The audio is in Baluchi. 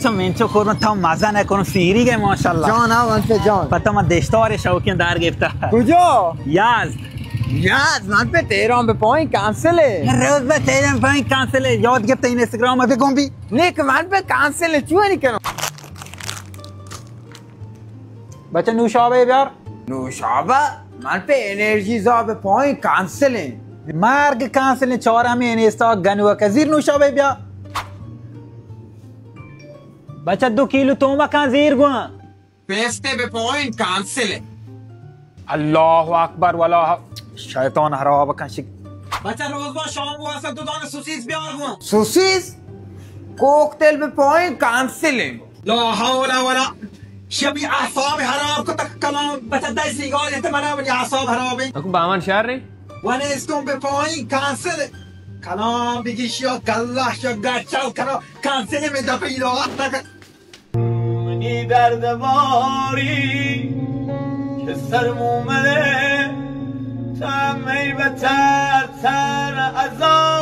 تو منچو کورن، تو مزہ نہ کن، سیری گئے ماشاءاللہ۔ جان ہاں، من پہ جان۔ پتہ من دشتار شوقین دار گپتا۔ کجا؟ یزد۔ یزد، من پہ تہران بہ پائیں کانسل ہے۔ روز بہ تہران پائیں کانسل ہے۔ یاد گپتا این انسٹاگرام پہ گم بھی۔ نیک من پہ کانسل ہے، چونی کنو؟ بچہ نوشابہ بیار۔ نوشابہ؟ من پہ انرژی زا بہ پائیں کانسل ہیں۔ مرگ کانسل ہیں، چارمی انستا گنوک زیر نوشابہ بیار۔ بچہ دو کیلو تومکاں زیر گواں۔ پیستے بہ پوائنٹ کانسل ہے۔ اللہ اکبر، ولا شیطان حراب کن شک۔ بچہ روز با شام واسطہ دو دانہ سوسیس بیار گواں۔ سوسیس؟ کوکٹیل بہ پوائنٹ کانسل ہے۔ لا حول ولا، شمی اعصاب حراب کو تک کلام۔ بچہ دای سیگار ہے تو منا منی اعصاب حراب ہے۔ اکو بامان شہر رے؟ ون اسکون بہ پوائنٹ کانسل ہے۔ کلام بگی شیا گلہ شیا گچل کنا کانسل ہے، میں دفعی لوگ تک۔ منی درد باری کہ سر موملے، تا می بچار سر عذاب۔